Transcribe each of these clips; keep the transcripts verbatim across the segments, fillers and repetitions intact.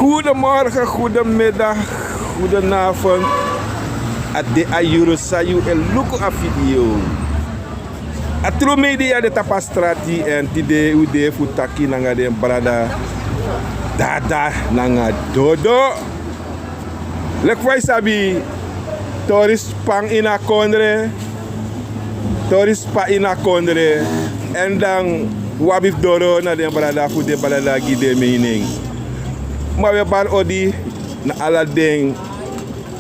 Goedemorgen, goedemiddag, goedenavond. A de a yuru san yu e luku a video. A tru media de tapu a strati, èn tide u de fu taki nanga den brada Dada nanga Dodo. Leki fa yu sabi, tori span ini a kondre, tori span ini a kondre. Èn dan u abi fu doro na den brada fu den brada gi den mening. Ma wi e bari odi na ala den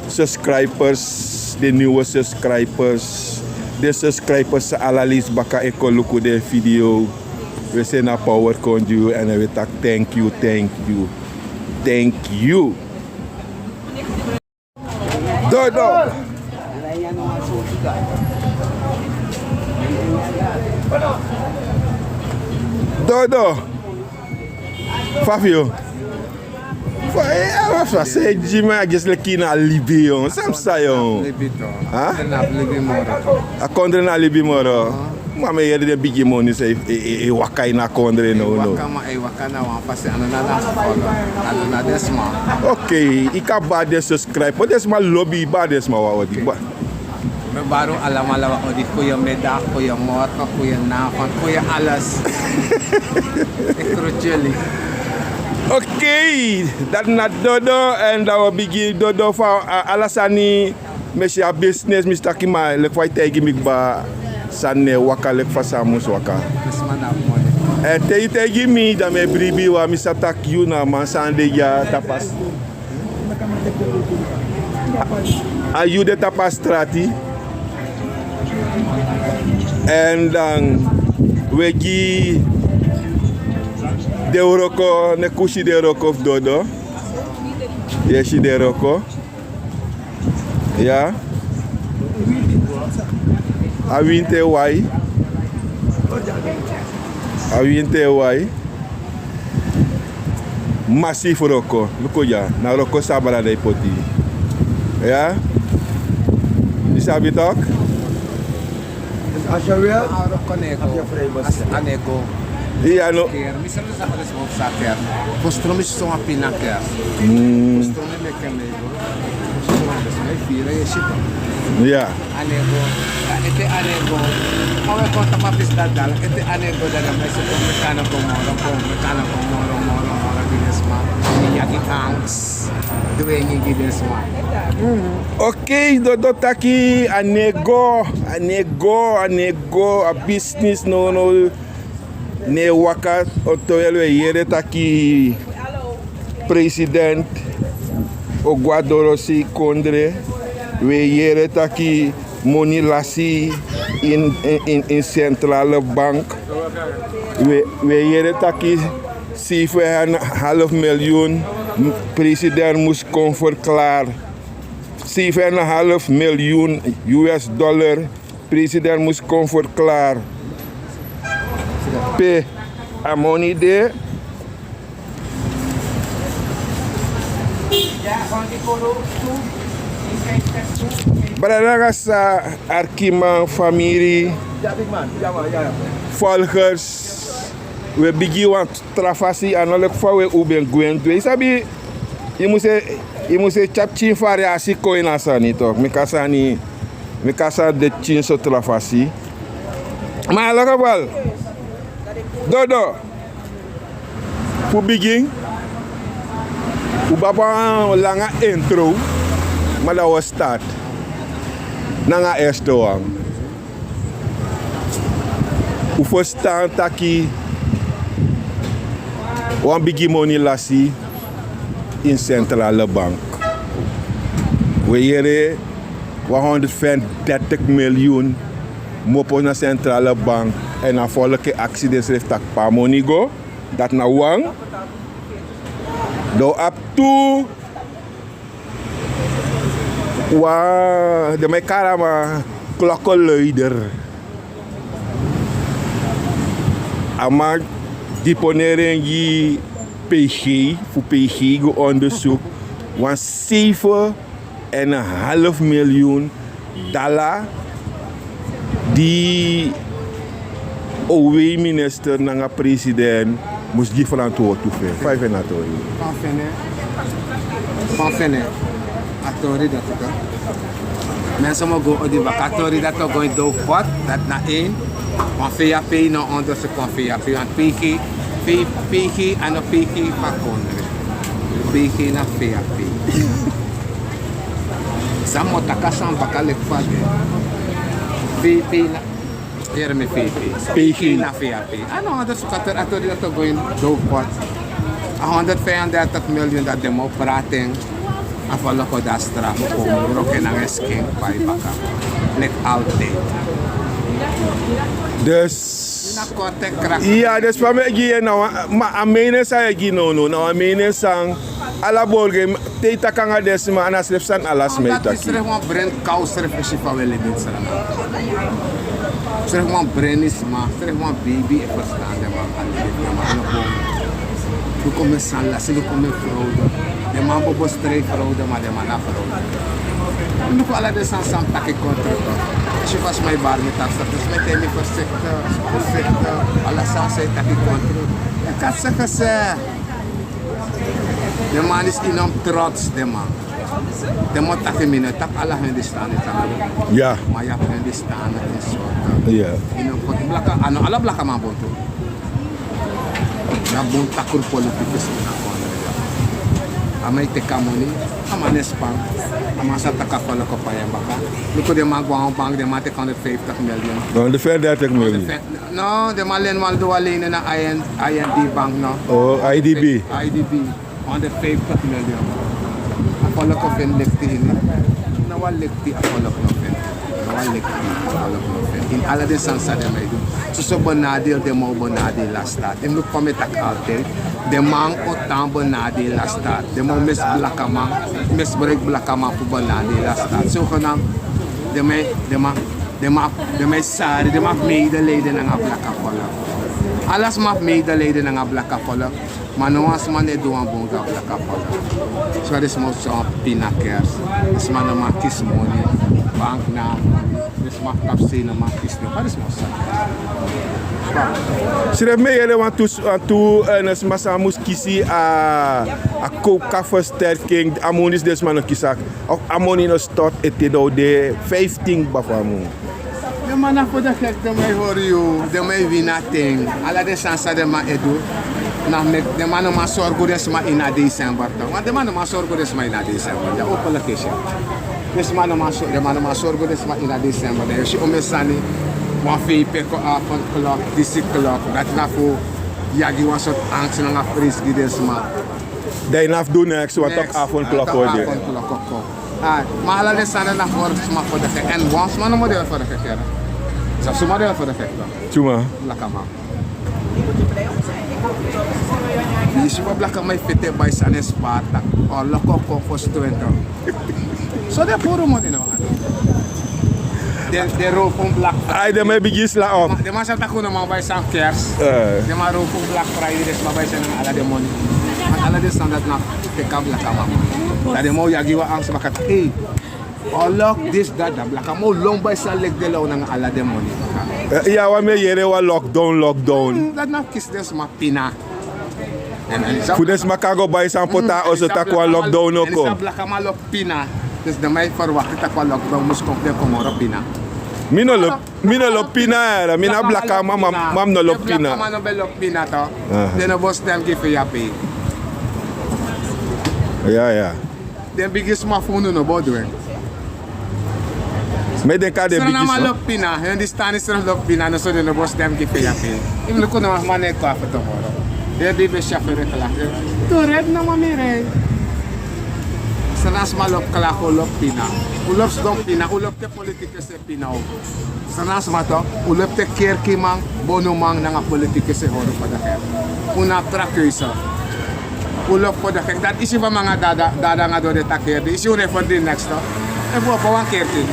subscribers, den nieuwe subscribers, den subscribers san ala leisi baka e kon luku den video. Wi e seni a power kon gi yu èn wi e taki thank you, thank you, thank you. Dodo. Dodo. Fa fu yu? Fa, eh, a fa se gi mi a gesi leki na libi, yo. San psa, yo? Libi to. Ha? Na libi moro. A kondre na libi moro. Ma mi e yere den bigi moni san e, e, e, e waka ini a kondre, no, no. Waka, ma e waka na wan fasi, a no na den sma. A no na den sma. Ok, yu kan bari den subscribe. Den sma lobi, bari den sma wan odi. Ba- Mi bari un alamala wan odi, goeiemiddag, goeiemorgen, goedenavond, goeie alles. Ik groet jullie. Ok, dati na Dodo, èn dan wi o bigin. Dodo, fa, a, ala sani, mi si a business, mi si taki, ma leki fa yu taigi mi kba, sani no e waka leki fa san a mus waka. Èn te yu taigi mi, dan mi e bribi, wan mi sabi taki yu na a man san de dya tapu a A yu de tapu a strati. Èn dan wi e gi den wroko, ne kusi den wroko fu Dodo. Yu e si den wroko. Ya. A winti e wai. A winti e wai. Masi fu wroko. Luku dya, na wroko san a brada e poti. Ya? Yu sabi tok? A wroko no e go. A wroko no e go. Iya, no. Ker, mi sabi san a brada e poti, ker. Fostromi so wan pina, ker. Mm. Fostromi meki en no e go. Fostromi meki en no e go. Ya. A no e go, ete a no e go. Ma wi e kon tapu a pisi dati dala, ete a no e go, dan den man e seti meki a no go moro, kon meki a no go moro, moro, moro gi den sma. Yagi angst, dwengi gi den sma. Ok, Dodo taki a no e go, a no e go, a no e go, a business no, no. Ne waka. Oto yali wi e yere taki president o go a dorosei kondre. Wi e yere taki moni lasi in, in, in, in centrale bank. Wi, wi e yere taki zeven en een half miljoen, president mus kon verklaar. Zeven en een half miljoen U S dollar. President mus kon verklaar pe a moni de. Brada nanga sisa, arkiman, famiri, volgers, wi e bigin wan tra fasi, a no leki fa wi e, un ben gwe en dwe. Yu sabi, yu mus e, yu mus e tyari pikin fari a si kon ini a sani tok. Meki a sani, meki a sani de pikin so tra fasi. Ma a loko bal. Dodo. Fu bigin, un ben abi wan langa intro, ma dan un o start nanga a eerste wan. Un ferstan taki wan bigi moni lasi in centrale bank. Wi e yere wan honderd vijfendertig miljoen kmopo na centrale bank, èn a volk e aksi densrefi taki pe a moni go. Dati na wan. Dan un abi tu, wan, den man e kari a man klokkenluider. A man deponeri en gi P G, fu P G go onderzoek. Wan zeven en een half miljoen dala di owei minister nanga president mus gi frantwortu fu en. Fa yu feni a tori? Fa mi feni en? Fan fene, a tori dati kan. Mensen mogen go odi baka, a tori dati o go in doofpot, dati na één. Want V A P no onderzoek van V A P, want P G, P- PG, ano PG van kondre. PG na V A P. San mi o taki san baka leki fa de. VP na Here mi V P. P G na V A P. A no, dat is kater, a tori dati o go in doofpot. A honderdvijfendertig miljoen dati den man o prati en. A folku dati straf kon, broko en nanga en skin pai baka. Leki altijd. Dus. Na korte krak. Ya, dus fa mi e gi yu na wan, ma a mening san yu e gi now, no, na wan mening san ala borgo e taki nanga den sma, a na srefi san ala sma e taki. Srefi wan bren kaw srefi e si fa wi e libi ini Sranan. Srefi wan bren sma, srefi wan beibi e ferstan den man, a libi den man no bun. Luku mi san lasi, luku mi fraude. Den man bobo strei fraude, ma den man na fraude. Luku ala den sani san mi taki kon tron. Si fa sma e bari mi taki san, dus mi e taigi mi voorzichtig, voorzichtig. Ala sani san e taki kon tron. Yu kan segi se. Den man is enorm trots, den man. Den man taki mi no taki ala Hindustani taki. Ya. Ma yu abi Hindustani in soort. Ya. Yu no poti blaka, a no ala blakaman bon tu. Na bun takru politikus ini a kondre. A man e teki a moni, a man e span, a man sa taki a folku pai en baka. Luku den man go a wan bank, den man teki honderdvijftig miljoen. Honderdvijftig miljoen. No, den man leni, man du wan leni na I N, I N D bank, no. Oh, I D B. I D B. Honderdvijftig miljoen. A folku feni lekti ini. Na wan lekti a folku no feni. Na wan lekti a folku no feni. Ini ala den sani san den man e du. Soso benadeel den man o benadeel a staat. Yu mus luku fa mi e taki altijd. Den man o tan benadeel a staat. Den man o misi blakaman, misbruik blakaman fu benadeel a staat. Zogenaamd, den man, den man, den man, den man e sari, den man abi medelijden nanga blaka folku. Ala sma abi medelijden nanga blaka folku. Ma no wan sma no e du wan bun gi a blaka folku. So den sma o sori pina kers. Sma no man kisi moni. Bank na moni. Den sma fu kapsei no man kisi den. Fa den sma o sori. Srefi mi e yere wantu, wantu, eh, sma san mus kisi a, a koopkrachtversterking. A moni san den sma no kisi, a, a moni no stort ete, dan un de vijftien kba fu a mun. Den man na voor de gek, den man e hori yu, den man e wini a ten. Ala den sani san den man e du. Na meki den man no man sorgu den sma ini a december toch. Want den man no man sorgu den sma ini a december. Dati openlijk is. Den sma no man so-, den man no man sorgu den sma ini a december. Dan yu si omeni sani, wan vijf uur kon, avondklok, disi klok. Dati na fu yagi wan soort angst nanga vrees gi den sma. Dan yu no abi fu du niks, want toch avondklok o de. Avondklok o kon. Ah, ma ala den sani na voor sma voor de gek. En wan sma no man de voor de gek, hè. Zelfs sma de voor de gek dan. Suma? Blakaman. Yu si fa blakaman e feti bai sani, e spari taki. O loko kon fosi twenti. So den puru moni no. Den, den rowfu Black Friday. Ai, den man e bigin sla op. Den man sa taki un no man bai sani fu kers. Eh. Den man rowfu Black Friday, den sma bai sani nanga ala den moni. Nanga ala den sani dati na teki a blakaman moni. Dan den man o yagi wan angst baka taki, ei, o lok disi dati, dan blakaman o lon bai sani leki den lon nanga ala den moni. Eh, ya, wan mi e yere wan lockdown, lockdown. Hmm, dati na fu kisi den sma pina. Fu den sma kan go bai sani poti a oso taki wan lockdown o kon. Blakaman lok pina. Dus den man e verwacht taki wan lockdown mus kon fu den kon moro pina. Mi no lobi, mi no lobi pina, yara. Mi na blakaman, ma mi no lobi pina. Blakaman no ben lobi pina toch. Aha. Den no bo stem gi V A P. Ya, ya. Den bigi sma fu unu no bo du en. Mi e denki a den bigi sma. Sranan man lobi pina, Hindustani srefi lobi pina, noso den no bo stem gi V A P. Yu mus luku na wan sma no e kon a foto moro. Heri di ben si a fere klak. Tu red na mami rei. Sranan sma lobi klak, un lobi pina. Un lobi sidon pina, un lobi te politikus e pina unu. Sranan sma toch, un lobi te kerkiman, bonuman nanga politikus e hori unu voor de gek. Un no abi tra keuze. Un lobi voor de gek. Dati yu si fa mi nanga Dada, Dada nanga Dode taki heri. Yu si un no e verdien niks toch. Efu un opo wan kerki,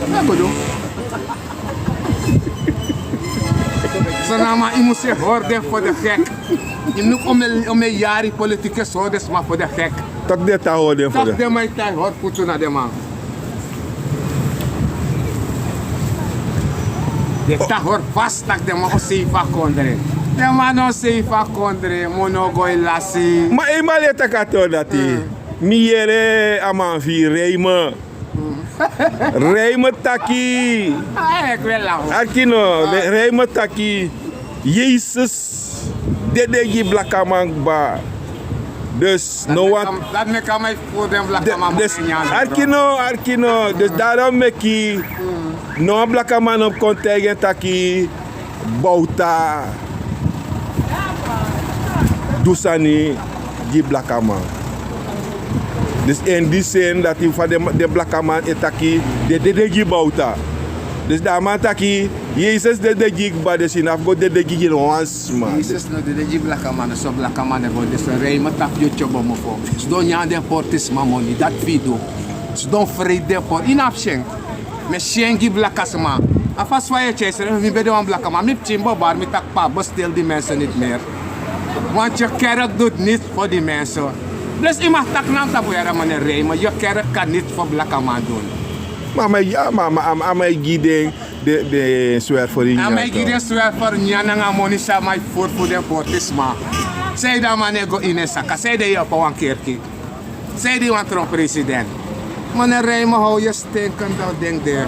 no go du. Sranan man, yu mus e hori den voor de gek. Yu mus, omeni, omeni yari politikus hori den sma voor de gek. Taki den tan hori den voor de gek. Taki den man e tan hori futu na den man. Den tan hori vast taki den man o seifi a kondre. Tema no sei fu a kondre, mo no go e lasi. Ma e man le taki a tori dati. Mi yere a man fu yu, Reime. Reime taki. Arki no, Reime taki. Yesus dede gi blakaman kba. Dus no wan. Dati meki a man e fufuru den blakaman. Dus arki no, arki no. Dus daarom meki no wan blakaman no kon taigi en taki Bouta du sani gi blakaman. Dus in die zin dati fa den, den blakaman e taki den dede gi Bouta. Dus dan a man taki Yesus dede gi kba, dus yu no abi go dede gi no wan sma. Yesus no dede gi blakaman, so blakaman e go. Dus Reime taki yu tyobo mofo. Sidon nyan den portisma moni, dati fu yu du. Sidon freiti den porti, yu no abi syen. Mi e syen gi blakasma. A fasi fa yu e tyai srefi, mi ben de wan blakaman, mi pikin bobari, mi taki pa, bestel die mensen niet meer. Want je kerk doet niets voor die mensen. Dus yu mag taki na mi tapu yara, meneer Reime, je kerk kan niets voor blakaman doen. Ma a man e, a man, a man, a man e gi den, den, den zwerver nyan. A man e gi den zwerver nyan nanga moni san a man e fufuru fu den portisma. Sanede a man no e go ini en saka, sanede yu e opo wan kerki. Sanede yu wani tron president. Meneer Reime, how yu stinkende ding de.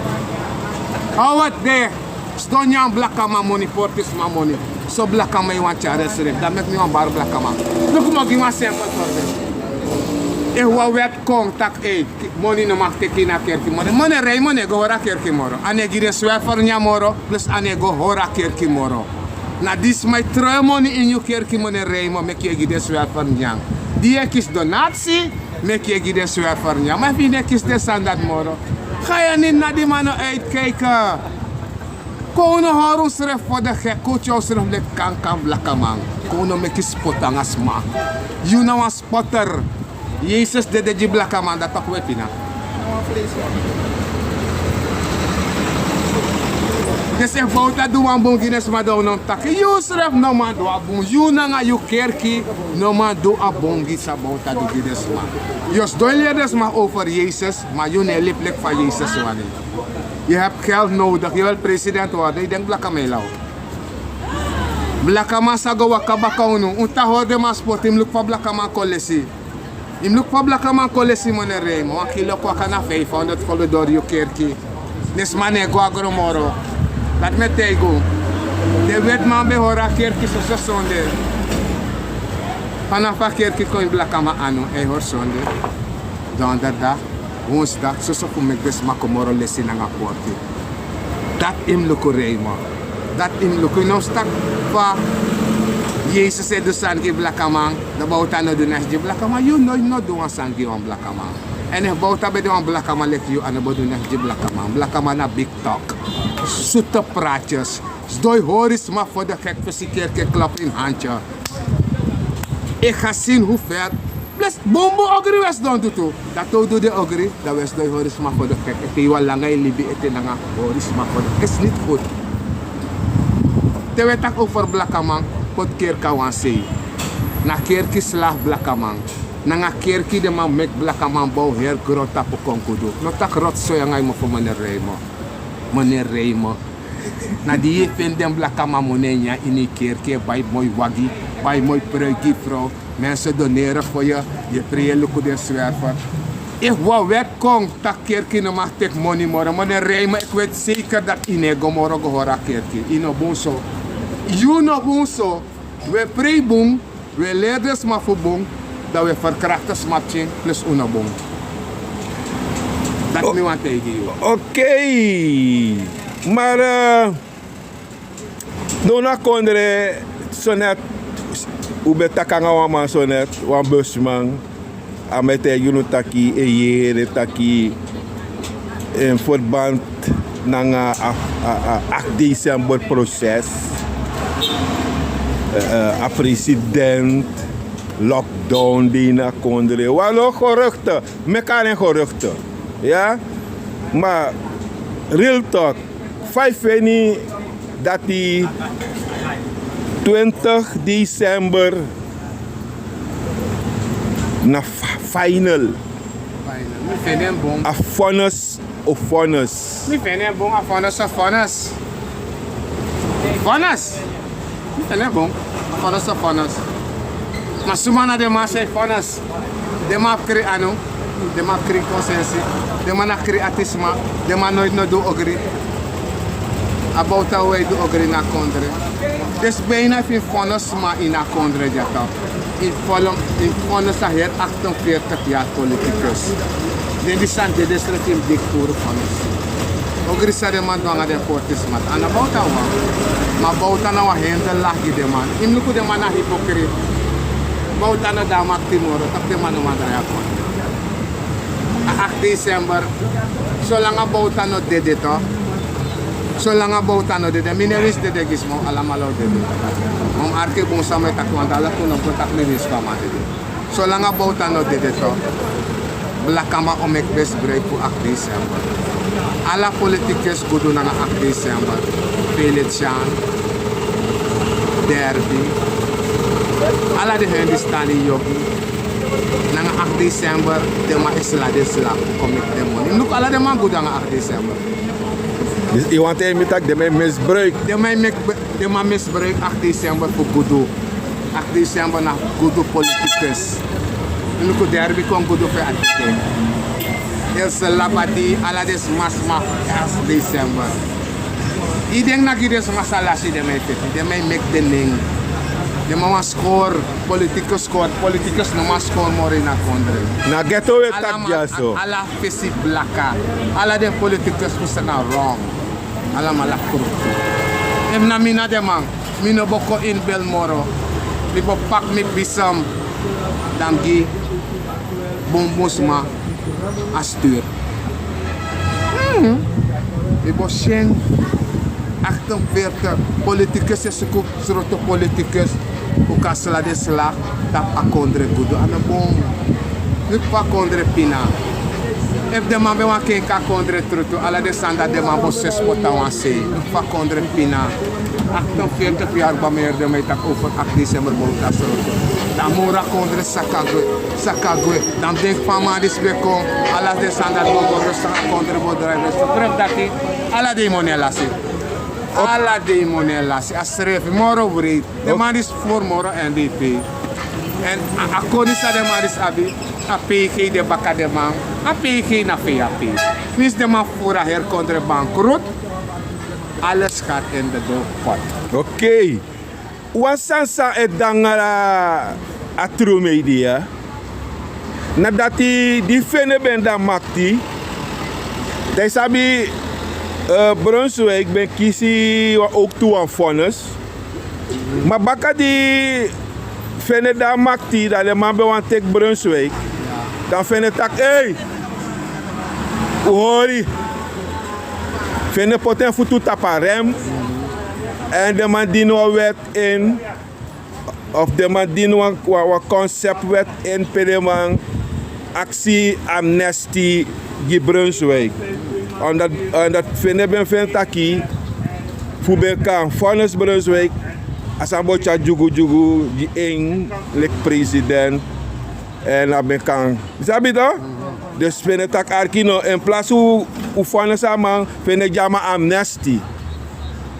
How het de. Sidon nyan blakaman moni, portisma moni. So blakaman yu wani tyari srefi. Dan meki mi wan bari blakaman. Luku, mi o gi wan simpel voorbeeld. Efu wan wet kon taki, ei, moni no mag teki ini a kerki moro. Meneer Reime no e go hori a kerki moro. A no e gi den zwerver nyan moro, plus a no e go hori a kerki moro. Na di sma e tron en moni ini yu kerki, meneer Reime, meki yu e gi den zwerver nyan. Di yu e kisi donati, meki yu e gi den zwerver nyan. Ma efu yu no e kisi den sani dati moro, ga yu niet naar die man uitkijken. Kon unu hori unsrefi voor de gek, kon unu tyari unsrefi leki kankan blakaman. Kon unu no meki spotu nanga sma. Yu na wan spotter. Yesus dede gi blakaman, dati toku wi e pina. Dus efu Bouta du wan bun gi den sma, dan un no mu taki. Yu srefi no man du a bun. Yu nanga yu kerki no man du a bun gi san Bouta du gi den sma. Yu o sidon e leri den sma over Yesus, ma yu no e libi leki fa Yesus wani. Yu abi geld nodig, yu wil president worden, yu denki blakaman e law. Blakaman sa go waka baka unu, un tan hori den man spotu, yu mus luku fa blakaman kon lesi. Yu mus luku fa blakaman kon lesi, meneer Reime. Wan kilo kwakwa na vijfhonderd gulden dori yu kerki. Den sma no e go agro moro. Dati mi e taigi unu. Den wetiman ben hori a kerki soso sonde. Fanafu a kerki kon ini blakaman anu, a e hori sonde, donderdag, woensdag, soso fu meki den sma kon moro lesi nanga porti. Dati yu mus luku, Reime. Dati yu mus luku. Yu no mus taki fa Yesus e du sani gi blakaman, dan Bouta no du neks gi blakaman. Yu no, yu no du wan sani gi wan blakaman. Èn efu Bouta ben de wan blakaman leki yu, a no bo du neks gi blakaman. Blakaman na bigi tok. Zoete praatjes. Sidon e hori sma voor de gek, fu si kerki e klap ini handje. Yu ga si hoe ver. Plus bunbun ogri wi e sidon du tu. Dati un du den ogri, dan wi e sidon e hori sma voor de gek. Ete yu wan langa yu libi ete nanga hori sma voor de gek. Is niet goed. Te wi e taki over blakaman, poti kerki a wan sei. Na kerki slaaf blakaman. Nanga kerki den man meki blakaman bow heri grontapu kon gudu. No taki rotzooi nanga yu mofo, meneer Reime. Meneer Reime. Na di yu e feni den blakaman moni e nyan ini yu kerki, e bai moi wagi, bai moi pruik gi frow. Mensen doneren voor je, yu e prei e luku den zwerver. Efu wan wet kon taki kerki no mag teki moni moro, meneer Reime, ik weet zeker dat yu no e go moro go hori a kerki. Yu no bun so. Yu no bun so. Wi e prei bun, wi e leri den sma fu bun, dan wi e ferkrakti sma pikin, plus un no bun. Dati mi wani taigi yu. Okei. Maar, eh, now na kondre, sonet, un ben taki nanga wan man sonet, wan busman. A mi e taigi unu taki, e yere taki, in verband nanga a, a, a acht december proces, eh, eh, a president, lockdown de ini a kondre. Wan no geruchten, mi e kari en geruchten. Ya? Ma real talk, fa yu feni dati twintig december na fa-, final? Final. Mi feni en bun. A vonnis o vonnis? Mi feni en bun, a vonnis o vonnis. Vonnis. Ene bon, vonnis a vonnis. Ma suma na den man san e vonnis? Den man abi krin anu, den man abi krin konsensi, den man na krin ati sma, den man noiti no du ogri. A bowtu a wi e du ogri na kondre. Dus bijna fu yu vonnis sma ini a kondre dya, toch. Yu vonnis, yu vonnis a heri achtenveertig jaar politicus. Den di san dede srefi yu mus dikpuru vonnis. Ogri san den man du nanga den forti sma, a no bowtu a wan. Ma bowtu na wan heri lagi gi den man. Yu mus luku den man na hipokrit. Bowtu no de na makti moro, toch den man no man drai a kondre. A acht december. Solanga bowtu no dede, toch. Solanga bowtu no dede, mi no e winsi dede gi sma, alamala o dede. Ma un arki bun san mi e taki, want ala tu no kon taki mi winsi fu a man dede. Solanga bowtu no dede, toch, blakaman o meki misbruik fu acht december. Ala politikus gudu nanga acht december. Felician, Derby, ala den Hindustani yogi. Nanga acht december den man e sla den sla fu kon meki den moni. Luku, ala den man gudu nanga acht december. Dus yu wani taigi mi taki den man e misbruik? Den man e meki, den man misbruik acht december fu gudu. Acht december na gudu politikus. Luku, Derby kon gudu fu a tide. Ilse Labadi, ala den sma sma, acht december. Yu denki na gi den sma san lasi den man e feti, den man e meki den nen. Den man wani score, politikus score, politikus no man score moro ini a kondre. Na ghetto wi e taki dya so. Ala fesi blaka. Ala den politikus fu sani na wrong. Alamala krutu. Efu na mi na den man, mi no bo kon ini bel moro. Mi bo paki mi bisem, dan gi bunbun sma a stuur. Mhm. Mi bo syen achtenveertig politikus e suku sroto politikus fu kan sla den sla tapu a kondre gudu. A no bun. Luku fa a kondre pina. Efu den man ben wani kenki a kondre trutu, ala den sani dati den man bo sesi poti na wan sei. Luku fa a kondre pina. Achtenveertig jaar, kba mi e yere den man e taki over acht december bowtu a sroto. Dan moro a kondre saka gwe, saka gwe. Dan mi denki fa a man disi ben kon, ala den sani dati bo go, dus a kondre bo drai, dus a pref dati. Ala den moni e lasi. Ala den moni e lasi. A srefi moro wreed. Den man disi furu moro N D P. Èn a, a koni san den man disi abi, a P G de baka den man. A P G na V H P. Winsi den man furu a heri kondre bankrot, alles gaat in de doofpot. Oké. Wan sani san e dangra a tru media. Na dati di Fene ben de na makti, dan yu sabi, eh, Brunswijk ben kisi wan, ook tu wan vonnis. Ma baka di Fene de na makti, dan den man ben wani teki Brunswijk. Dan Fene taki: "Ei, un hori." Fene poti en futu tapu a rem. Èn den man dini wan wet in, of den man dini wan, wan, wan concept wet in pe den man aksi amnesty gi Brunswijk. Omdat, omdat Fene ben feni taki fu ben kan vonnis Brunswijk, a sani bo tyari dyugudyugu gi en leki president. Èn a ben kan. Yu sabi toch? Dus Fene taki: "Arki no, in plaats fu, fu vonnis a man, Fene gi a man amnesty."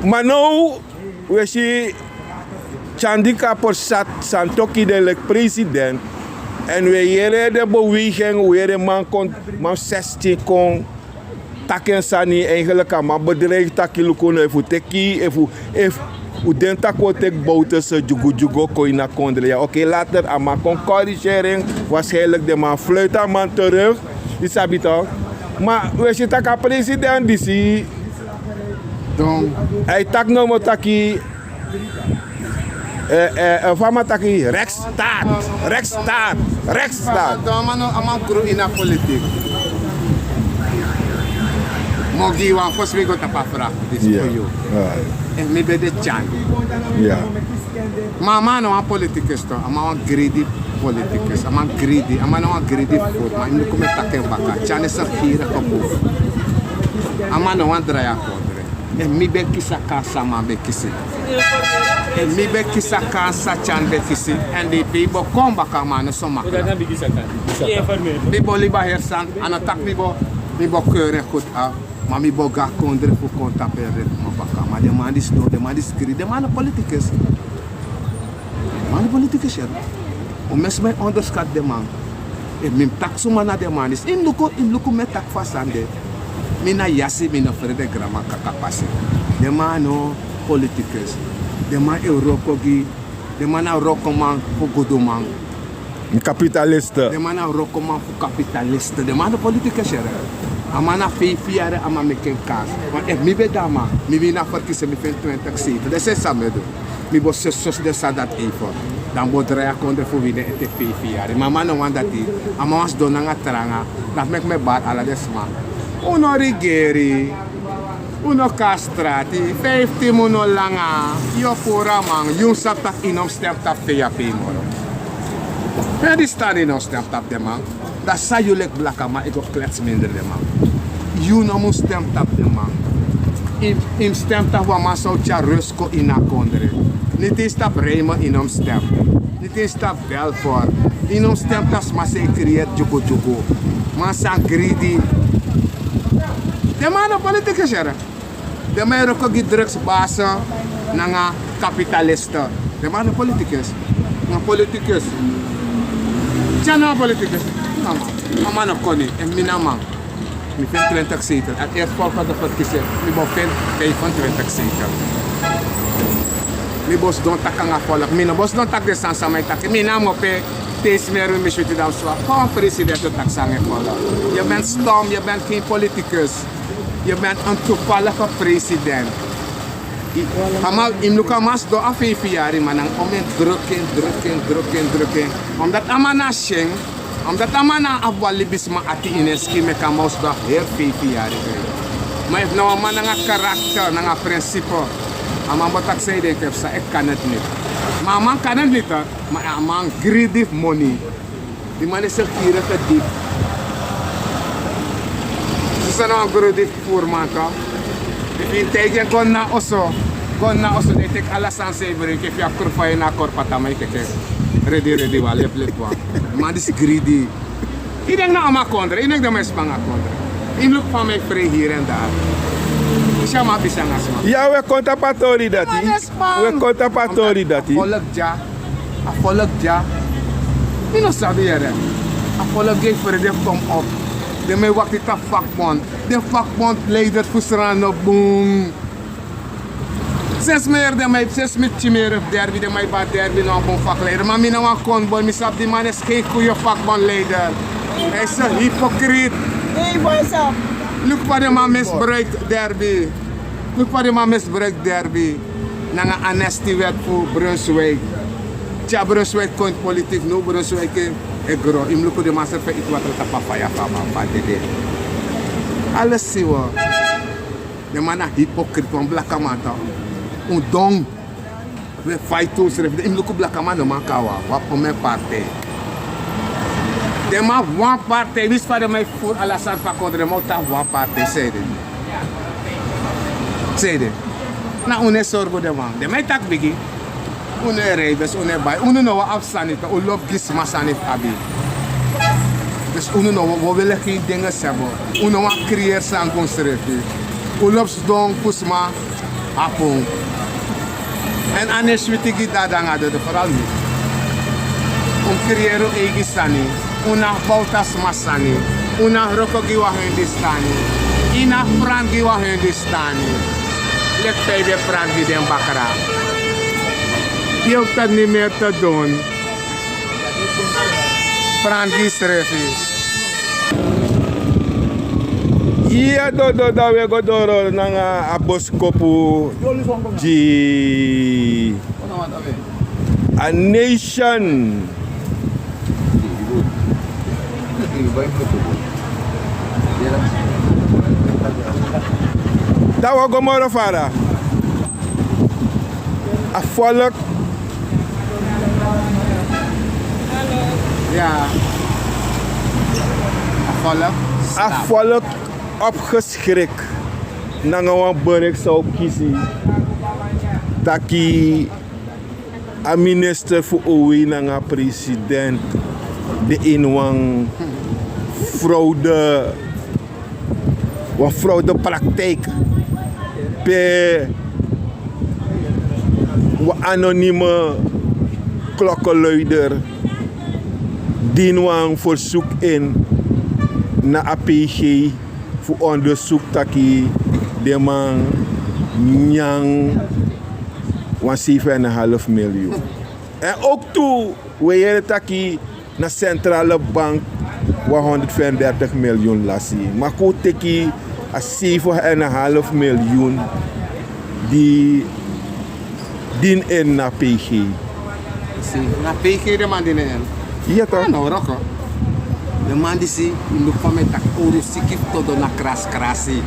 Ma now, wi e si Tyan Dika Persat Santokhi de leki president. Èn wi e yere den beweging, wi yere man kon, man zestien kon taki en sani, eigenlijk a man bedreig taki: "Luku no, efu un teki, efu, efu un denki taki un o teki Bouterse dyugudyugu kon ini a kondre." Ya, oké, later a man kon korigeri en, waarschijnlijk den man fluit a man terug. Yu sabi toch? Ma wi e si taki a president disi, a e taki nomo taki, eh, eh, eh, fa a man taki, rechtsstaat, rechtsstaat, rechtsstaat. Don, a man no, a man gro ini a politiek. Mi o gi yu wan, fosi mi go tapu a vraag disi fu yu. Efu mi ben de Tyan. Ma a man na wan politikus toch, a man wan greedy politikus, a man greedy, a man na wan greedy food, ma yu mus luku mi e taki en baka, Tyan is een gierige boef. A man no wani drai a kondre. Efu mi ben kisi a kans san a man ben kisi, efu mi ben kisi a kans san Tyan ben kisi, èn den e pei bo kon baka, a man no so makkelijk. Mi bo libi a heri sani, a no taki mi bo, mi bo keur en goed af. Ma mi bo go a kondre fu kon tapu en ritme baka. Ma den man disi no, den man disi greedy, den man no politikus. Politikus yere. Un mesi mi e onderskat den man. Efu mi mus taki suma na den man disi, yu mus luku, yu mus luku mi e taki fu a sani de. Mi na yasi, mi no frede granman kaka pasi. Den man no politikus. Den man e wroko gi, den man na wrokoman fu guduman. Kapitaliste. Den man na wrokoman fu kapitaliste. Den man no politikus yere. A man na feifi yari a man meki en kans. Ma efu mi ben de a man, mi wini a ferkisi, mi feni twintig zetel. Den sani san mi e du. Mi bo sosi, sosi den sani dati even. Dan mi bo drai a kondre fu wini en ete feifi yari. Ma a man no wani dati. A man wani sidon nanga tranga. Dati meki mi e bari ala den sma. Un no rigeri. Un no kon na strati. Fiftin mun no langa. Yu o puru a man. Yu mus sabi taki yu no mus stem tapu fei a pei moro. Pe di stan yu no mus stem tapu den man. Dan san yu leki blakaman e go klets mindri den man. Yu no mus stem tapu den man. Yu, yu mus stem tapu wan man san o tyari rus kon ini a kondre. Niti yu mus tapu Reimer yu no mus stem. Niti yu mus tapu Belfort. Yu no mus stem tapu sma san e creëer dyugudyugu. Man san gridi. Den man no politikus yere. Den man e wroko gi drugsbasi nanga kapitaliste. Den man no politikus. Na politikus. Tya no politikus. No man. A man no koni. Efu mi na man, mi feni twintig zetel. A eerstvolgende verkiezing mi bo feni vijfentwintig zetel. Mi bo sidon taki nanga volk. Mi no bo sidon taki den sani san mi e taki. Mi na mi o pe te yu smeri mi, mi switi dan mi swa. Fa wan president o taki san nanga en volk? Yu ben stom, yu ben gen politikus. Yu ben en toevallige president. A man, yu mus luku a man sidon a feifi yari, ma nanga omeni druk en, druk en, druk en, druk en. Omdat a man na syen, omdat a man na abi wan libisma ati ini en skin, meki a man o sidon a heri feifi yari. Ma efu na wan man nanga karakter, nanga prinsipe, a man bo taki san yu denki, efu san e kan het niti. Ma a man kan het niti, ma a man gridi fu moni. Di man e seli kiri ete dip. Soso na wan grodi fu furu man, toch. Efu yu taigi en kon na oso, kon na oso, den e teki ala sani san yu brengi. Efu yu abi krufu na a korpataman, yu teki en. Redi, redi wan, lepi, lepi wan. Man disi gridi. Yu denki na a man kondre, yu denki den man e span a kondre. Yu mus luku fa a man e frei hier en daar. Yu si a man abi sani nanga sma. Ya, wi e kon tapu a tori dati. Wi e kon tapu a tori dati. Omdat a volk dya, a volk dya. Mi no sabi yere. A volk di e frede fu kon op. Den man e wakti tapu vakbond. Den vakbondleider fu Sranan no bun. Sinds mi yere den man e, sinds mi pikin mi yere fu Derby, den man e bari Derby na wan bun vakleider. Ma mi na wan konboi, mi sabi di man e skei ku yu vakbondleider. Hij is een hypocriet. Luku fa den man misbruik Derby. Luku fa den man misbruik Derby. Nanga amnestiewet fu Brunswijk. Te Brunswijk kon politiek, now Brunswijk e gro. Yu mus luku den man srefi e iti water tapu a faya fu a man fu a dede. Ala siwa. Den man na hypocriet, wan blakaman toch. Un don. Wi e fight unsrefi. Yu mus luku blakaman no man kon na wan, wan partij. Den man wan partij, winsi fa den man e furu ala sani fu a kondre, den man o tan wan partij, san ede. San ede. Na unu e sorgu den man. Den man e taki bigi. Unu e rij besi, unu e bai. Unu no wani abi sani toch, un lobi gi sma sani fu abi. Dus unu no wani, wi o weli gi den sani. Un no wani creëer sani gi unsrefi. Un lobi sidon fu sma abi unu. Èn a no e switi gi dada nanga dodo, vooral mi. Un creëer un eigi sani. Un no abi bouta sma sani. Un no abi wroko gi wan Hindustani. Un no abi frant gi wan Hindustani. Leki fa yu ben frant gi den bakra. Yu hoeft het niet meer te doen. Frant gi yusrefi. Iya, dodo, dan wi e go doro nanga a boskopu gi a nation. Dan wi o go moro fara. A volk. Ya. A volk. A volk opgeschrik nanga wan bericht san un kisi taki a minister fu O W nanga president de ini wan fraude, wan fraudepraktijk pe wan anonieme klokkenluider dini wan verzoek in na A P G fu onderzoek taki den man nyan wan zeven en een half miljoen. En ook tu we yere taki na centrale bank wan honderd vijfendertig miljoen lasi. Ma kon teki a zeven en een half miljoen di dini in na P G. Si, na P G den man dini in. Iya toch? No, roko. Den man disi, yu luku fa mi e taki, owru siki fu todo na kraskrasi.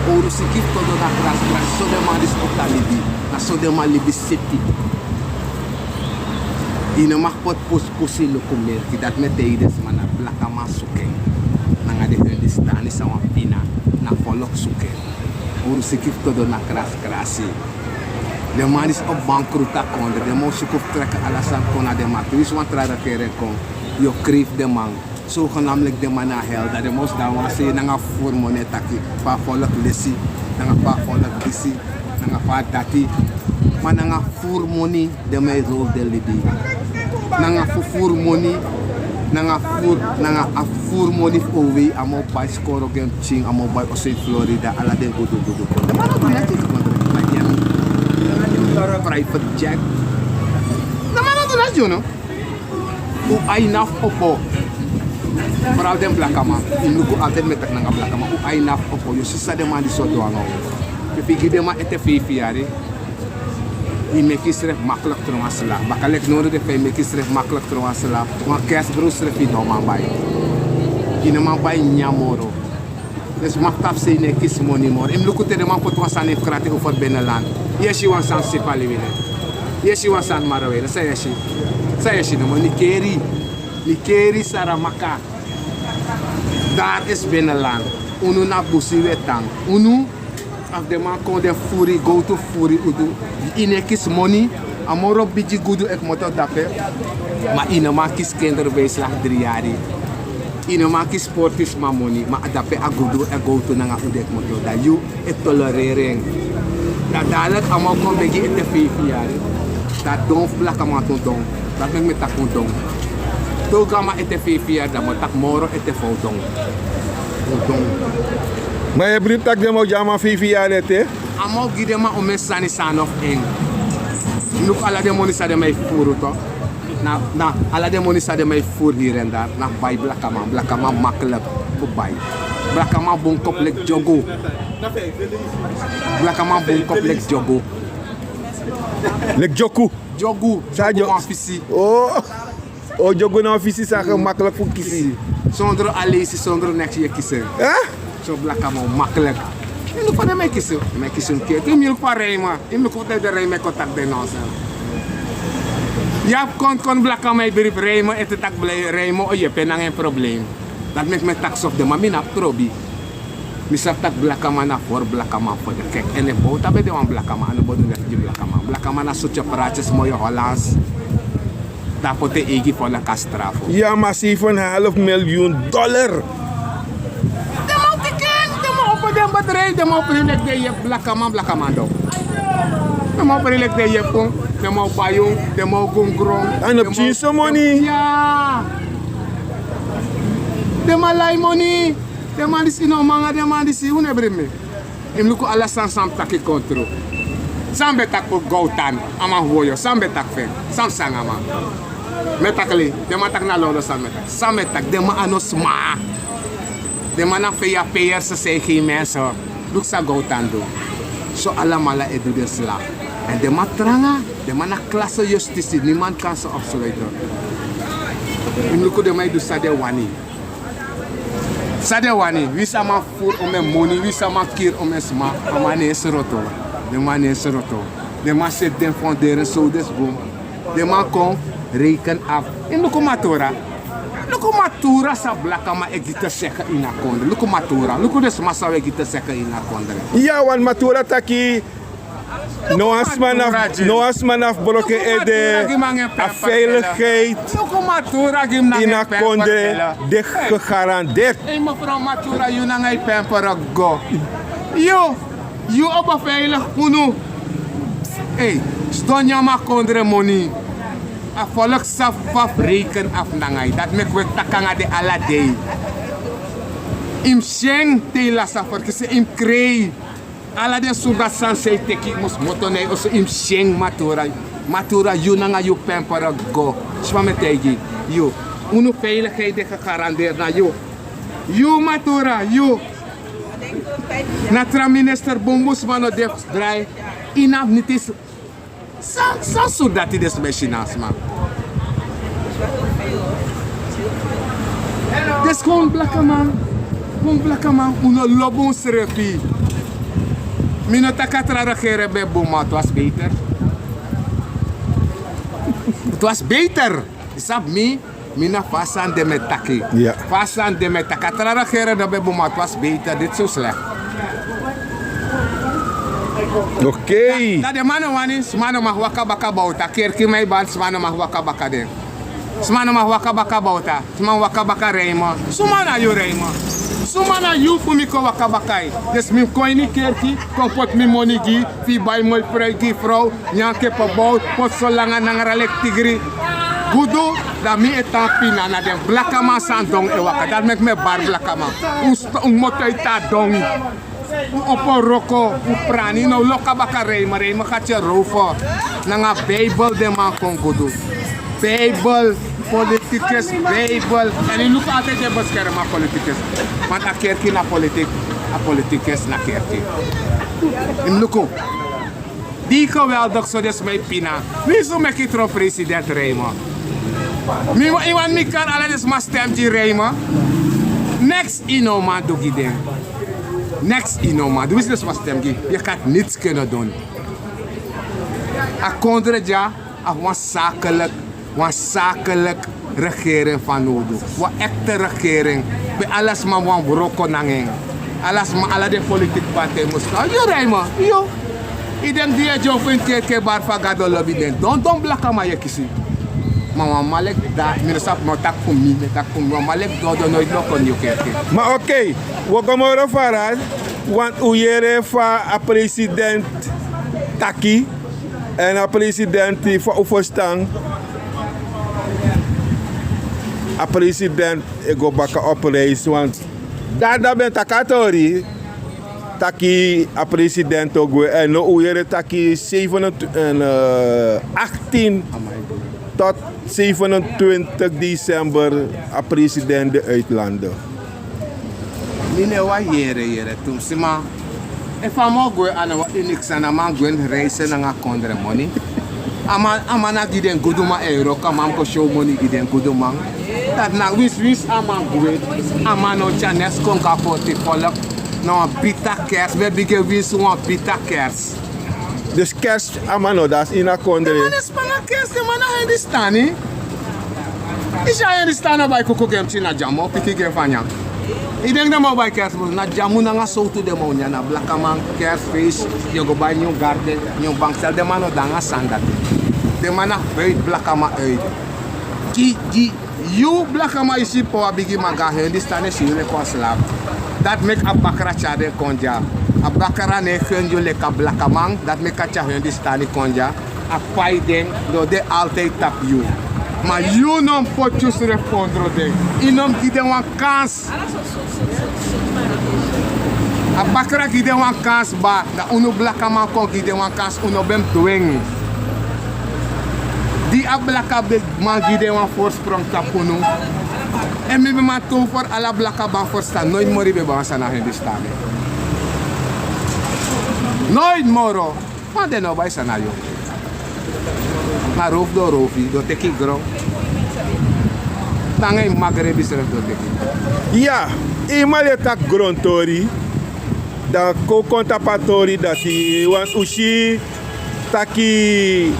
Owru siki fu todo na kraskrasi. So den man disi o tan libi. Na so den man libi seti. Yu no mag poti pusi pusi luku merki. Dati mi e taigi den sma, na blakaman suku en. Nanga den Hindustani san wan pina. Na folku suku en. Owru siki fu todo na kraskrasi. Den man disi o bankrutu a kondre, den man o suku fu treki ala sani kon na den man. Te yu si wan tra regering kon, yu o krijg den man. Zogenaamd leki den man na hel, dan den man o sidon wan sei nanga fufuru moni e taki, fu a folku lesi, nanga fu a folku disi, nanga fu a dati. Ma nanga fufuru moni den man e rol den libi. Nanga fufuru moni, nanga fufuru, nanga a fufuru moni fu owei, a man o bai skoro gi en pikin, a man o bai oso ini Florida, ala den gudugudu kon. Den man no du noti kon, den man e gi en private jet. Den man no du noti, yu no. Un ain na fu opo. Vooral den blakaman. Yu luku altijd mi e taki nanga blakaman. Un ain na fu opo. Yu si san den man disi o du nanga un. Efu yu gi den man ete feifi yari, yu meki yusrefi makkelijk tron wan slaaf. Baka leki now dede fa yu meki yusrefi makkelijk tron wan slaaf. Wan kerstbrood srefi yu no man bai. Yu no man bai nyanyan moro. Den sma fu tapusei no e kisi moni moro. Yu mus luku te den man poti wan sani fu krati over binnenland. Yu e si wan sani sipali wini. Yu e si wan sani marowena. San yu e si? San yu e si nomo? Nikeri. Nikeri, Saramaka. Daar is binnenland. Unu na busi un e tan. Unu, efu den man kon, den fufuru yu, gowtu fufuru yu, un du. Yu no e kisi moni. A moro bigi gudu e kmoto dape. Ma yu no man kisi kinderbijslag dri yari. Yu no man kisi sportisma moni. Ma a dape a gudu e gowtu nanga un e kmoto. Dan yu e tolereri en. Dan dadelijk a man o kon begi ete feifi yari. Dan don fu blakaman tu don. Dati meki mi e taki un don. Te un gi a man ete feifi yari, dan mi o taki moro ete fa un don. Un don. Ma yu e bribi taki den man o gi a man feifi yari ete? A man o gi den man omeni sani san a no fu en. Luku ala den moni san den man e fufuru tu. Na, na ala den moni san den man e fufuru hier en daar, na fu bai blakaman. Blakaman makkelijk fu bai. Blakaman bun kopu leki dyogu. Blakaman bun kopu leki dyogu. Leki dyoku. Dyogu. San a dyoku? Wan fisi. Oh. O dyogu na wan fisi san gemakkelijk fu kisi. Zonder aleisi, zonder niks yu e kisi en. Eh? So blakaman makkelijk. Yu luku fa den man e kisi, den man e kisi un keti. Yu luku fa Rijma, yu luku fa den Rijma e kon taki den nonsens. Yu abi kon, kon blakaman e bribi Rijma, ete taki Rijma o yepi en nanga en probleem. Dati meki mi e taki so fu den man, mi no abi trobi. Mi sabi taki blakaman na fori blakaman fu de kek. En efu Bouta ben de wan blakaman, a no bo du leki gi blakaman. Blakaman na sutu yu praatjes, moi Hollands. Dan a poti en eigi folku a strafu. Ya, ma zeven en half miljoen dollar. Den man o teki en, den man o opo den bedrijf, den man o prei leki den yepi blakaman, blakaman don. Den man o prei leki den yepi un, den man o bai un, den man o go na gron. A no pikin so moni. Ya. Den man lai moni. Den man disi, yu no man nanga den man disi, un no e bribi mi. Yu mus luku ala sani san mi taki kon tru. San mi ben taki fu Gowtan, a man hori yu, san mi ben taki fu en, san mi sanga man. Mi e taki lei, den man taki na lolo san mi e taki. San mi e taki, den man a no sma. Den man na V A P'ers, ze zijn geen mensen. Luku san Gowtan du. So alamala e du den slaaf. En den man tranga, den man na klasse justitie, niemand kan ze opsluiten. Yu mus luku den man e du san den wani. San den wani, winsi a man fufuru omeni moni, winsi a man kiri omeni sma, a man no e sroto. Den man no e sroto. Den man seti den fondering, so den sbun. Den man kon reken af. Yu mus luku Matura. Luku Matura san blakaman e gi te zeggen ini a kondre. Luku Matura. Luku den sma san un e gi te zeggen ini a kondre. Ya, want Matura taki no wan sma na fu, no wan sma na fu broko en ede. A veiligheid ini a kondre de gegarandeerd. Ei, mevrouw Matura, yu nanga yu pempere go. Yu, yu o beveilig unu. Ei, Ton nyama kondre moni. A folk sabi fa fu reken afu nanga yu. Dati meki wi e taki nanga den ala dei. Yu mus syen te yu lasi a ferkisi, yu mus krei. Ala den sumdati sani san yu teki mus moto na yu oso, yu mus syen. Matura, matura, yu nanga yu pempere go. Sma, mi e taigi yu. Unu veiligheid de gegarandeerd na yu. Yu matura, yu. Na tra minister bunbun sma no de fu drai. Yu na niti San, san sudati den sma e si na a sma. Disi kon blakaman, kon blakaman, un no lobi unsrefi. Mi no taki a tra regering ben bun, ma het was beter. Het was beter. Yu sabi mi, mi na fu a sani de mi e taki. Ya. Fu a sani de mi e taki. A tra regering no ben bun, ma het was beter. Disi so slecht. Oké. Dan den man no wani, sma no mag waka baka Bouta. Kerki, Meiban, sma no mag waka baka den. Sma no mag waka baka Bouta. Sma waka baka Rijmen. Suma na yu, Rijmen? Suma na yu fu mi kon waka baka yu? Dus mi kon ini kerki, kon poti mi moni gi, fu yu bai moi pruik gi yu frow, nyan kepebouw, poti solanga nanga leki tigri. Gudu, dan mi e tan pina na den blakaman san don e waka. Dati meki mi e bari blakaman. Un st-, un moto e tan don. Un opo wroko, un prani, no loka baka Rijmen, Rijmen gati e rowfu. Nanga Bijbel den man kon gudu. Bijbel, politicus, Bijbel. En yu luku altijd den beskerma politicus. Want a kerki na politik, a politicus na kerki. Yu mus luku. Di geweldig so den sma e pina. Winsi un meki tron president Rijmen. Mi wa-, yu wani mi kari ala den sma stem gi Rijmen? Niks yu no man du gi den. Niks yu no man du. Winsi den sma stem gi, je gaat niets kunnen doen. A kondre dya, a wan zakelijk, wan zakelijk regering fanowdu. Wan echte regering. Pe ala sma wani wroko nanga en. Ala sma, ala den politik partij mus kon. Yu Rijmen, yu. Yu denki di yu e dyompo ini kerki e bari fa Gado lobi den. Don don blakaman yu e kisi. Ma wan man leki dati, mi no sabi, mi o taki fu mi, mi e taki fu mi. Wan man leki Dodo noiti no kon ini yu kerki. Ma oké, wi o go moro fara, want un yere fa a president taki. En a president, fa un ferstan, a president e go baka op reis, want dati dati ben taki a tori taki a president o gwe. En now un yere taki zevenentwintig, en, eh, achttien tot zevenentwintig december a president de uitlanden. Mi no e wani yere, yere tumsi, ma efu a man o gwe, a no wan uniek sani, a man gwe ini reisi nanga kondre moni. A man, a man na gi den guduman e wroko, a man mus kon show moni gi den guduman. Dati na winsi, winsi a man gwe, a man no tyari neks kon go na portifolio. Na wan bita kersi, mi e bigin winsi wan bita kersi. Dus kersi a man no dasi ini a kondre. Den man no e span a kersi, den man na Hindustani. Yu si a Hindustani o bai kuku gi en pikin, na dyamu o piki gi en fu a nyan. Yu denki den man o bai kersi, na dyamu nanga sowtu den man o nyan, na blakaman kersi feisi. Yu o go bai nyun garden, nyun bankstel, den man no de nanga sani dati. Den man na uit, blakaman uit. Gi, gi, Yu blakaman, yu si powa bigiman go na Hindustani, e si yu leki wan slaaf. Dati meki a bakra tyari den kon dya. A bakra no e feni yu leki a blakaman, dati meki a tyari Hindustani kon dya. A pai den, den o de altijd tapu yu. Ma yu no mus poti yusrefi kondro den. Yu no mus gi den wan kans. A bakra gi den wan kans, ba, dan unu blakaman kon gi den wan kans, un no ben mus dwengi. Di a blakaman gi den wan voorsprong tapu unu. En mi ben man tover ala blakaman ferstan, noiti moro yu ben bai wan sani na Hindustani. Noiti moro. Ma den no bai sani na yu. Na rowfu den o rowfu yu, den o teki yu gron. Nanga yu magrebi srefi den o teki yu. Ya, yu man e taki grontori. Dan kon kon tapu a tori dati, want un si taki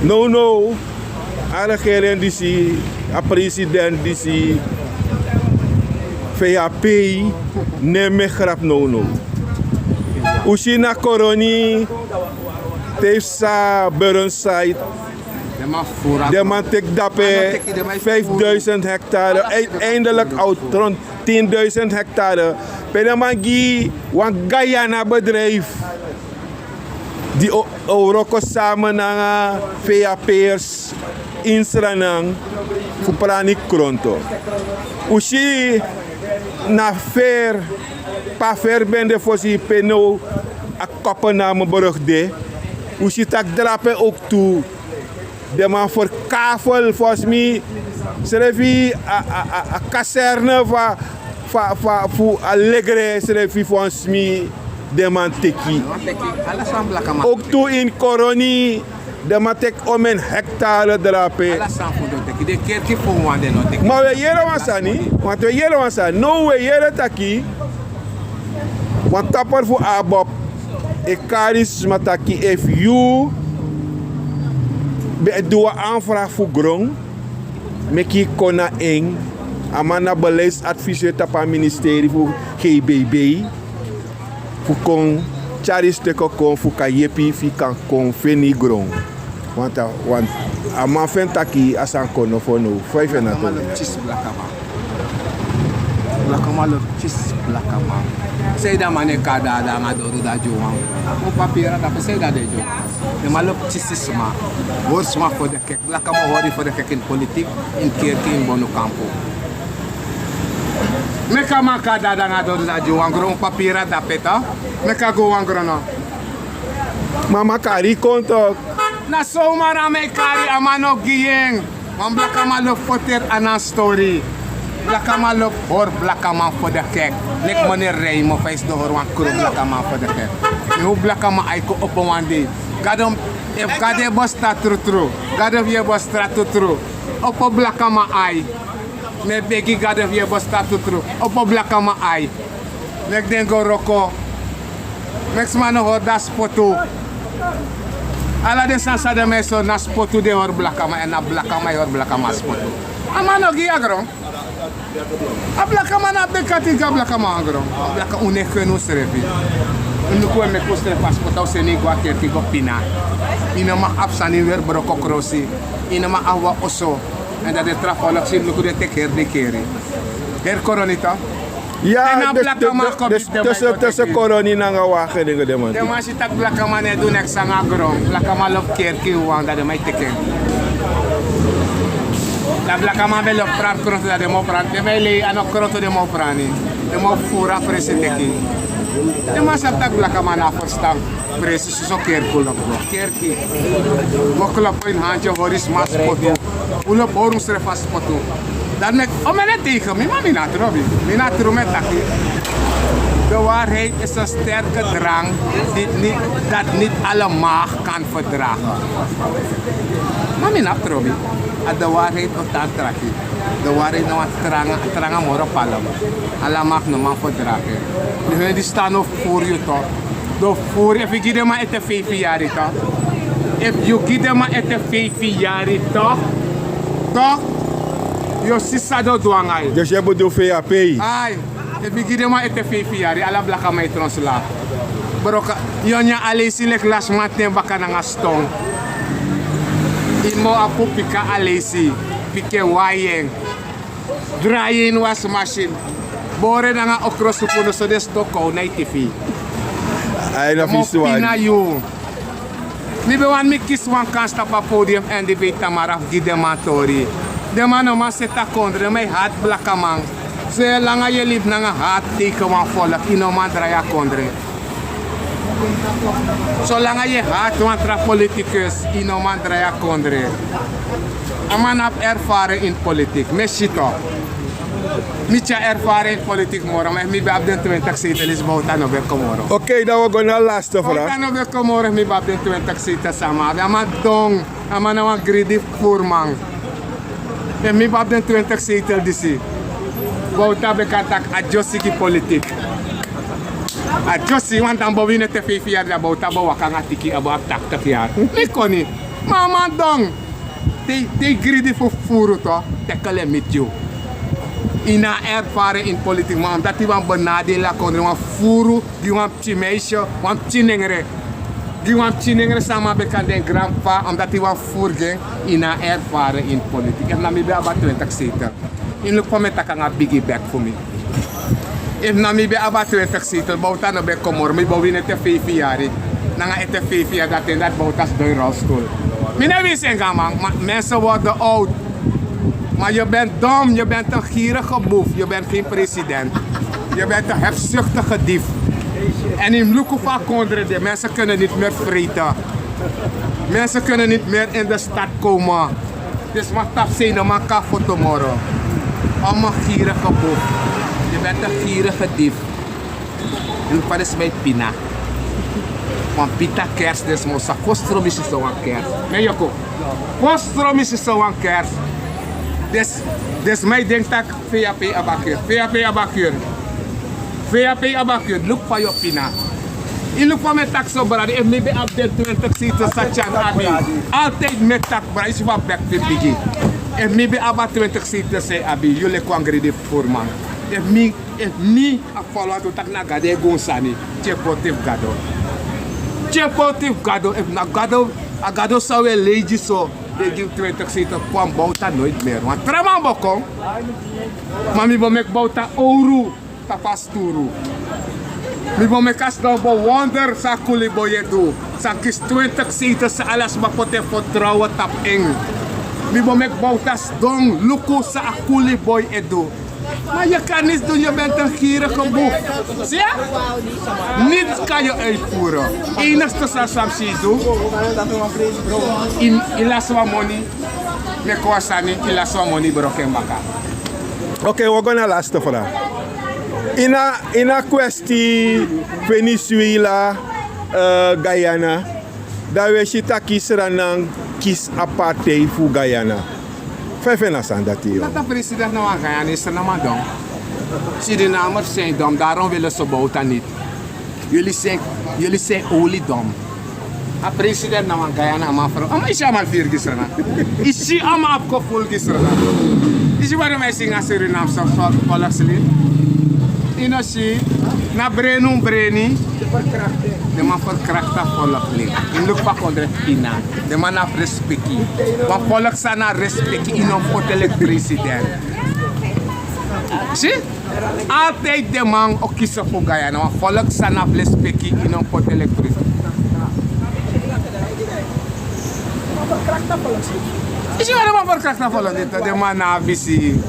nownow a regering disi, a president disi, V H P, no e meki grap nownow. Un si na Koroni, te yu psa Burnside, den man teki dape vijfduizend hectare, uiteindelijk a o tron tienduizend hectare. Pe den man gi wan Guyana bedrijf. di o wroko sama nanga feya pers insranan fu prani kronto. Un si na fer, pa fer ben de fosi pe now a kopename brug de. Un si taki drape owktu den man ferkafel fosi mi srefi a kaserne fu a legre srefi fosi mi den man teki. Owktu ini koroni den man teki omen hektare drape. Ma wi e yere wan sani, want wi e yere wan sani now wi e yere taki wan taper fu abob e kari sma taki efu yu ben e du wan anfra fu gron meki yu kon na en. A man na beleidsadviseur tapu a ministeri fu gbb fu kon tyari steke kon fu kan yepi fu yu kan kon feni gron. Want a man feni taki a sani kon nofo now fa yu feni a toli. Blakaman lobi kisi blakaman. Sei dan man e kari dada nanga doru dan gi wan. Un papira dape sei dan den gi wan. Den man lobi kisi sma. Hori sma fo den keki blakaman hori fo den keki ini politik, ini kerki ini bonukampu. Meki a man kari dada nanga doru dan gi wan gron un papira dape to. Meki a go wan gron no. Ma a man kari yu kon toki. Na somar a man e kari a man no gi yu en. Wan blakaman lobi foteri a nan stori. Blakaman lobi hori blakaman fo de kek. Leki moni reimo fa yu sidon hori wan kru blakaman fo de kek. Mi hu blakaman ai kon opo wan dei. Gado, efu gado e bostra trutru, gado fu yu e bostra trutru, opo blakaman ai. Mi e begi gado fu yu e bostra trutru, opo blakaman ai. Meki den go wroko. Meki sma no hori dan spotu. Ala den sani san den man e sori na spotu den hori blakaman èn na blakaman e hori blakaman spotu. A man no gi yu a gron. A blakaman na abi den kati gi a blakaman a gron. A blaka un no e feni unsrefi. Un luku un e meki unsrefi a spotu a un seni yu go a kerki go pina. Yu no man abi sani weri broko krosi. Yu no man abi wan oso. Èn dan den tra foloksi luku den teki heri den keri. Heri koroni to. Ya. Èn a blakaman kon bisi den man e go teki. Tusu koroni nanga wan gedengo den man teki. Den man si tak' blakaman no e du neks nanga gron blakaman lobi kerki wawan dan den man e teki en. Dan blakaman ben lobi prani kronto dan den man o prani den man e lei a no kronto den man o prani. Den man o furu a presi teki. Den man sabi tak' blakaman no abi ferstan. Presi soso kerki un lobi go kerki. Go klopu ini hanti o hori sma spotu. Un lobi hori unsrefi a spotu. Dan meki o mene teigen mi ma mi na trobi. Mi na tru mi e taki. De warheid is en sterke drank. Dati niti ala mag kan ferdragen. Ma mi na abi trobi. A de warheid o tan traki. De warheid na wan tranga moro palem. Ala mag no man ferdragen. Di hun di stan no furu yu to. Do furu efu yu gi den man ete feifi yari to. Efu yu gi den man ete feifi yari to. To. Yu o si san den o du nanga yu. Dus yu e bedoel fei a pei. Ai. Efu yu gi den man ete feifi yari ala blakaman e tron sla. Broka. Yu o nyan a leisi leki lasi man ten baka nanga ston. Yu mu abi fu pika a leisi. Piki en wai en. Drai en ini wan smasin. Bori en nanga okro supu no so den ston kow na yu tifi. A yu na fisi wani. Mi ben wani mi kisi wan kansi tapu a podium èn di ben yu tamara fu gi den man tori. Den man no man seti a kondre ma yu hati blakaman. Solanga yu e libi nanga hati teike wan folok yu no man drai a kondre. Solanga yu e hati wan tra politikus yu no man drai a kondre. A man no abi erfaren ini politik mi e si to. Mi tyari erfaren ini politik moro ma efu mi ben abi den twintik setel disi bowta no ben kon moro. Okei dan wi o go na a laste fran. Bowta no ben kon moro efu mi ben abi den twintik setel san a man abi a man don. A man na wan gridi furman. Efu mi ben abi den twintik setel disi bowta ben kan taki a dyosi gi politik. A dyosi wantan bo wini ete feifi yari dan bowta bo waka nanga tiki a bo abi taktik yari. Mi koni. Ma a man don. Te yu gridi fu furu to. Teki lemiti yu. Yu no abi erfaren ini politik ma omdati wan benadeli a kondre wan furu gi wan pikin meisi wan pikin nengre. Gi wan pikin nengre san a man ben kan de en granp'pa omdati wan furu gi en. Yu no abi erfaren ini politik efu na mi ben abi a twintik setel. Yu luku fa mi e taki nanga bigi bek fu mi. Efu na mi ben abi a twintik setel bowta no ben kon moro mi bo wini ete feifi yari. Nanga ete feifi yari, dati en dati Bouta sidon in rolstoel. Mi no e winsi en go na man, ma mensen worden oud. Maar je bent dom, je bent een gierige boef, je bent geen president. Je bent een hebzuchtige dief. En in luku van kondre, de mensen kunnen niet meer vreten. Mensen kunnen niet meer in de stad komen. Dus mag tap zijn de man kan foto moro. Allemaal gierige boef. Je bent een gierige dief. Luku fa den smai pina. Wan pita kers den sma o sa kostro mi si so wan kers. Mi e yoko. Kostro mi si so wan kers. Den s- den smai denki tak' V H P abi a keri. V H P abi a keri. V H P abi a keri. Luku fa yu o pina. Yu luku fa mi e taki so brada, efu mi ben abi den twintig zetel san Tyan abi. Altijd mi e taki brada, yu si fa bek fu bigi. Efu mi ben abi a twintig zetel san yu abi, yu leki wan gridi furu man. Efu mi Efu mi a folo wan tu taki na Gado e gi un sani, tyepo te fu Gado. Tyepo te fu Gado, efu na Gado, a Gado san un e leisi so, den e gi un twintig zetel, kon Bouta noiti meri. Wan tra man bo kon. Ma mi bo meki Bouta owru tapu a sturu. Mi bo meki a sidon bo wonder san a kuli boi e du. San kisi twintig zetel san ala sma poti en fertrouwen tapu en. Mi bo meki Bouta sidon luku san a kuli boi e du. Maar je kan niets doen, je bent een gierige boef. Zie je? Niets kan je uitvoeren. Enigste san san mi si yu du, yu lasi wan moni, meki wan sani, yu lasi wan moni, broko en baka. Oké, we gaan naar de laatste vraag. Ini a, ini a kwestie Venezuela, eh, Guyana, dan we si taki Sranan kisi a partij fu Guyana. Fa yu feni a sani dati, yu? Dati a president na wan Guyanese, na man dom. Surinamers zijn dom, daarom willen ze Bouta niet. Jullie zijn, jullie zijn oliedom. A president na wan Guyana, a man frow. A man, yu si a man firi gi Sranan. Yu si a man abi gevoel gi Sranan. Yu si waarom hij zing a Surinaamse volkslied. Yu no si, na breni un breni. Den man ferkrakti a volkslied. Yu luku fa kondre pina. Den man no abi respeki. Wan volk san no abi respeki, yu no poti leki president. Si? Altijd den man o kisi fu Guyana. Wan volk san no abi respeki, yu no poti leki president. Yu si fa den man ferkrakti a volkslied, den man no abi si.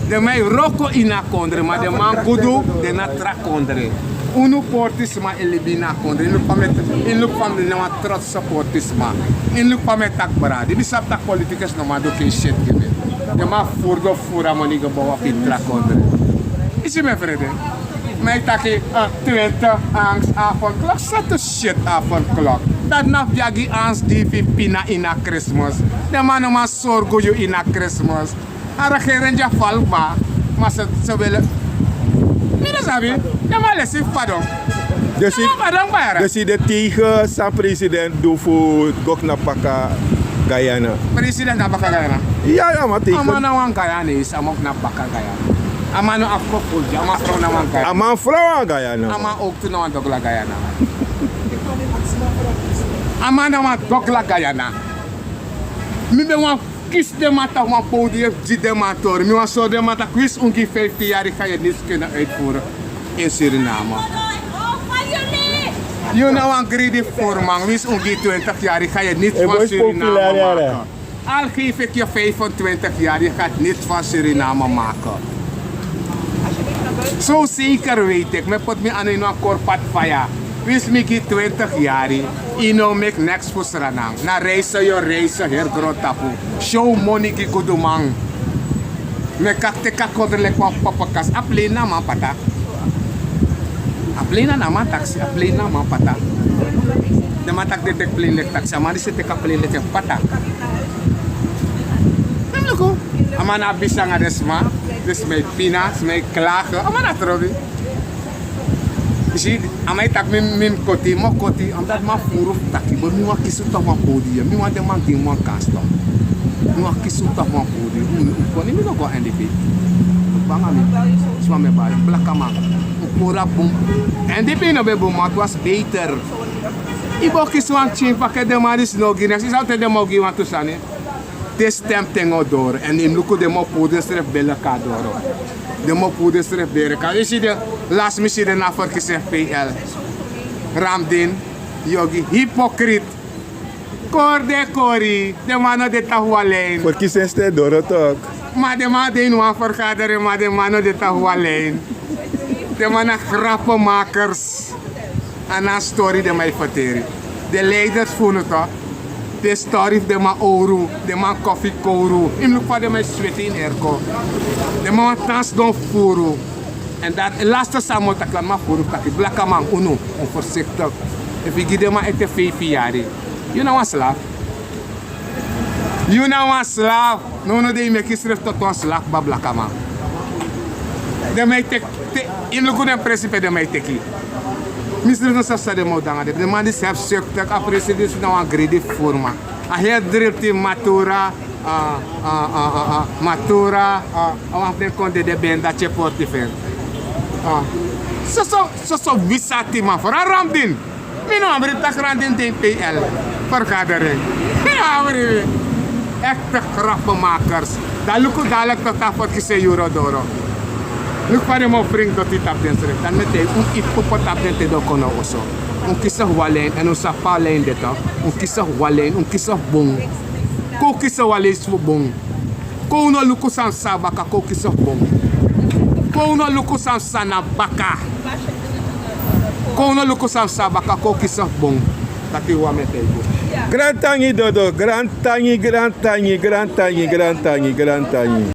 Den man e wroko ini a kondre, ma den man gudu, den na tra kondre. Unu portisma e libi ini a kondre. Yu luku fa mi e, yu luku fa mi na wan trotse portisma. Yu luku fa mi e taki brada. Di mi sabi taki politikus no man du ken shit gi mi. Den man furu go furu a moni go bow a fu tra kondre. Yu si mi frede. Mi e taki, ah, twintig angst avondklok. Sa tu shit avondklok. Dati na fu yagi angst gi fu pina ini a Christmas. Den man no man sorgu yu ini a Christmas. A regering dya fali kba, ma se, se wele. Mi no sabi, den man lesi fadon. Dus yu, den man fadon kba yara. Dus yu de tegen san president du fu go knapu baka Guyana? President na baka Guyana? Ya, ya, a man tegen. A man na wan Guyanese, a man o knapu baka Guyana. A man no abi gevoel, a man frow na wan Guyana. A man frow na wan Guyana. A man ook tu na wan dogla Guyana. A man na wan dogla Guyana. Mi ben wani kisi den man tapu wan podium, gi den man tori. Mi wani sori den man taki winsi un gi fiftin yari, ga yu niks kunnen uitvoeren in Suriname. Yu na wan greedy voerman, winsi un gi twintig yari, ga yu niks van Suriname maken. Al geef ik je vijfentwintig jaar, je gaat niets van Suriname maken. Zo zeker weet ik, mi poti mi anu ini wan korpati faya. Winsi mi gi twintig yari, yu no meki niks fu Sranan. Na reisi yu o reisi heri grontapu. Show moni gi guduman. Mi e kaki teki a kondre leki wan papakas. A plein na a man pata. A plein na a man taksi, a plein na a man pata. Den man taki den teki plein leki taksi, a man disi e teki a plein leki en pata. Luku, a man no abi pisi nanga den sma, den sma e pina, sma e klage, a man no abi trobi. Yu si, a man e taki mi, mi mus koti, mi o koti, omdat mi abi furu fu taki, but mi wani kisi un tapu wan podium, mi wani den man gi mi wan kans toch. Mi wani kisi un tapu wan podium, un, un koni, mi no go N D P. Banga mi, sma mi e bari, blakaman. Un puru a bun. N D P no ben bun, ma het was beter. Yu bo kisi wan pikin, paki den man disi no gi neks, yu sabi te den man o gi wantu sani. Te stem ten o doro, èn yu mus luku den man o puru densrefi bere kon a doro. Den man o puru densrefi bere kon. Yu si den, lasi mi si den na ferkisi F P L. Ramdin, Yogi, hipokrit. Kori den kori, den man no de tapu wan lin. Fu kisi en stem doro tok. Ma den man de ini wan fergadering, ma den man no de tapu wan lin. Den man na grappenmakers. A no a story den man e ferteri. Den leiders fu unu tok. Den story fu den man owru, den man kofi kowru. Yu mus luku fa den man e sweti ini erko. Den man wani tan sidon fufuru. En dati laste san mi o taki, a man furu taki blakaman, unu, un voorzichtig. Efu yu gi den man ete feifi yari, yu na wan slaaf. Yu na wan slaaf. Nownow de yu meki yusrefi tot wan slaaf, kba blakaman. Den man e teki, te, yu mus luku den presi pe den man e teki. Mi yusrefi no sabi san den man o du nanga den. Den man disi hebsuktig, a presi disi na wan gridi fufuru man. A heri drifti matura, a, a, a, a, matura, a, a wan fu den kondre de ben dati e porti fu en. A. Soso, soso wisi ati man, fu Ramdin. Mi no wan bribi taki Ramdin de ini P L. Fergadering. Mi no wan bribi. Echte grappenmakers. Dan luku dadilik tok, a ferkisi en yuru doro. Luku fa den man o fringi doti tapu densrefi. Dan mi e taigi un, yu popo tapu den te den o kon na un oso. Un kisi fu wan lin, èn un sabi fa a lin de tok. Un kisi fu wan lin, un kisi fu bun. Kon un kisi wan leisi fu bun. Kon un no luku san psa na baka, kon un kisi fu bun. Kon un no luku san psa na baka. Kon un no luku san psa na baka, kon un kisi fu bun. Dati wan mi e taigi un. Grantangi dodo, grantangi, grantangi, grantangi, grantangi, grantangi.